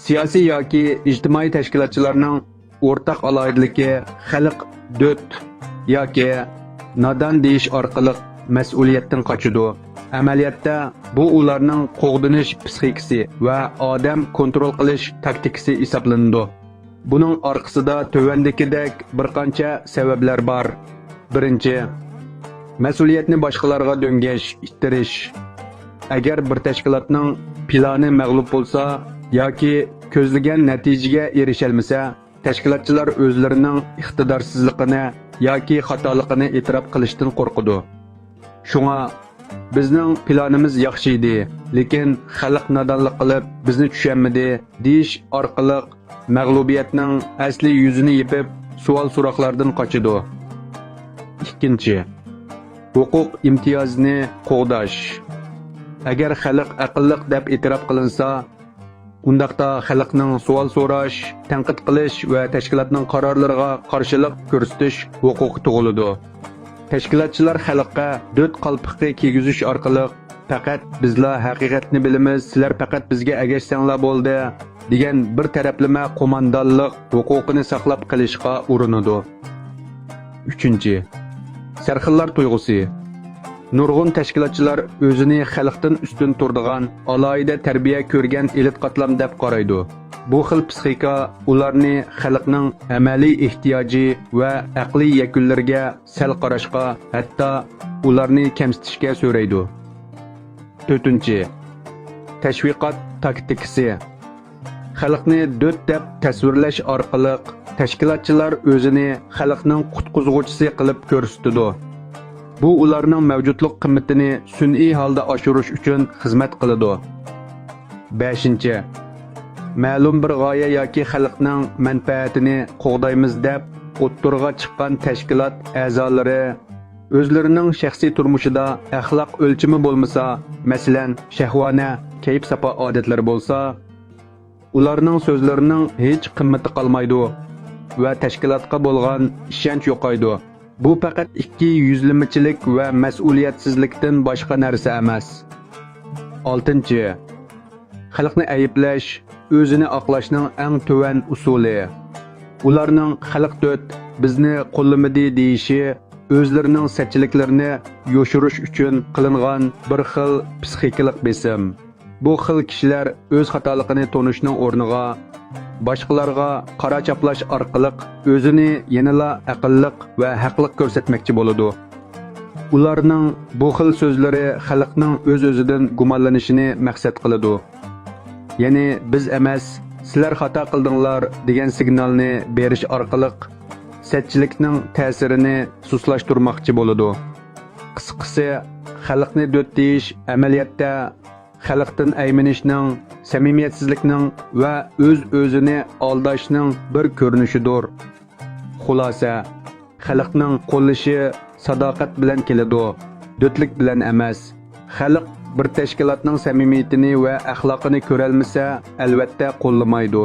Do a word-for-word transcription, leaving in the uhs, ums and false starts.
سىياسىي ياكى ئىجتىمائىي تەشكىلاتچىلارنىڭ ئورتاق ئالاھىدىلىكى خەلق دۆت ياكى نادان دېيىش ئارقىلىق مەسئۇلىيەتتىن قاچىدۇ. ئەمەلىيەتتە، بۇ ئۇلارنىڭ قوغدىنىش پىسخىكىسى ۋە ئادەم كونترول قىلىش تاكتىكىسى ھېسابلىنىدۇ. بۇنىڭ ئارقىسىدا تۆۋەندىكىدەك بىر قانچە سەۋەبلەر بار. بىرىنچى، مەسئۇلىيەتنى باشقىلارغا دۆڭگەش، ئىتتىرىش. ئەگەر بىر تەشكىلاتنىڭ پىلانى مەغلۇپ بولسا ياكى كۆزلىگەن نەتىجىگە ئېرىشەلمىسە، تەشكىلاتچىلار ئۆزلىرىنىڭ ئىقتىدارسىزلىقىنى ياكى خاتالىقىنى ئېتىراپ قىلىشتىن قورقىدۇ. شۇڭا، «بىزنىڭ پىلانىمىز ياخشى ئىدى، لېكىن خەلق نادانلىق قىلىپ، بىزنى چۈشەنمىدى» دېيىش ئارقىلىق مەغلۇبىيەتنىڭ ئەسلى يۈزىنى يېپىپ، سوئال-سوراقلاردىن قاچىدۇ. ئىككىنچى، ھوقۇق ئىمتىيازىنى قوغداش. ئەگەر خەلق ھەقلىق دەپ ئېتىراپ قىلىنسا، ئۇنداقتا خەلقنىڭ سوئال سوراش، تەنقىد قىلىش ۋە تەشكىلاتنىڭ قارارلىرىغا قارشىلىق كۆرسىتىش ھوقۇقى تۇغۇلىدۇ. تەشكىلاتچىلار خەلققە دۆت قالپىقى كىيگۈزۈش ئارقىلىق، «پەقەت بىزلا ھەقىقەتنى بىلىمىز، سىلەر پەقەت بىزگە ئەگەشسەڭلار بولدى» دېگەن بىر تەرەپلىمە قوماندانلىق ھوقۇقىنى ساقلاپ قېلىشقا ئۇرۇنىدۇ. ئۈچىنچى، سەرخىللار تۇيغۇسى. نۇرغۇن تەشكىلاتچىلار ئۆزىنى خەلقتىن ئۈستۈن تۇرىدىغان، ئالاھىدە تەربىيە كۆرگەن ئېلىت قاتلام دەپ قارايدۇ. بۇ خىل پىسخىكا ئۇلارنى خەلقنىڭ ئەمەلىي ئېھتىياجى ۋە ئەقلىي يەكۈنلىرىگە سەل قاراشقا، ھەتتا ئۇلارنى كەمسىتىشكە سۆرەيدۇ. تۆتىنچى، تەشۋىقات تاكتىكىسى. خەلقنى دۆت دەپ تەسۋىرلەش ئارقىلىق، تەشكىلاتچىلار ئۆزىنى خەلقنىڭ قۇتقۇزغۇچىسى قىلىپ كۆرسىتىدۇ. بۇ ئۇلارنىڭ مەۋجۇتلۇق قىممىتىنى سۈنئىي ھالدا ئاشۇرۇش ئۈچۈن خىزمەت قىلىدۇ. بەشىنچى، مەلۇم بىر غايە ياكى خەلقنىڭ مەنپەئەتىنى قوغدايمىز دەپ ئوتتۇرىغا چىققان تەشكىلات ئەزالىرى ئۆزلىرىنىڭ شەخسىي تۇرمۇشىدا ئەخلاق ئۆلچىمى بولمىسا، مەسىلەن، شەھۋانە، كەيپ-ساپا ئادەتلىرى بولسا، ئۇلارنىڭ سۆزلىرىنىڭ ھېچ قىممىتى قالمايدۇ ۋە تەشكىلاتقا بولغان ئىشەنچ يوقايدۇ. بۇ پەقەت ئىككى يۈزلىمىچىلىك ۋە مەسئۇلىيەتسىزلىكتىن باشقا نەرسە ئەمەس. ئالتىنچى، خەلقنى ئەيىبلەش، ئۆزىنى ئاقلاشنىڭ ئەڭ تۆۋەن ئۇسۇلى. ئۇلارنىڭ «خەلق تۆت، بىزنى قوللىمىدى» دېيىشى ئۆزلىرىنىڭ سەتچىلىكلىرىنى يوشۇرۇش ئۈچۈن قىلىنغان بىر خىل پسىخىكىلىق بېسىم. بۇ خىل كىشىلەر ئۆز خاتالىقىنى تونۇشنىڭ ئورنىغا، باشقىلارغا قارا چاپلاش ئارقىلىق ئۆزىنى يەنىلا ئەقىللىق ۋە ھەقلىق كۆرسەتمەكچى بولىدۇ. ئۇلارنىڭ بۇ خىل سۆزلىرى خەلقنىڭ ئۆز-ئۆزىدىن گۇمانلىنىشىنى مەقسەت قىلىدۇ. يەنى «بىز ئەمەس، سىلەر خاتا قىلدىڭلار» دېگەن سىگنالنى بېرىش ئارقىلىق سەتچىلىكنىڭ تەسىرىنى سۇسلاشتۇرماقچى بولىدۇ. قىسقىسى، خەلقنى دۆت دېيىش ئەمەلىيەتتە خەلقتىن ئەيمىنىشنىڭ، سەمىمىيەتسىزلىكنىڭ ۋە ئۆز-ئۆزىنى ئالداشنىڭ بىر كۆرۈنۈشىدۇر. خۇلاسە، خەلقنىڭ قوللىشى ساداقەت بىلەن كېلىدۇ، دۆتلۈك بىلەن ئەمەس. خەلق بىر تەشكىلاتنىڭ سەمىمىيىتىنى ۋە ئەخلاقىنى كۆرەلمىسە، ئەلۋەتتە قوللىمايدۇ.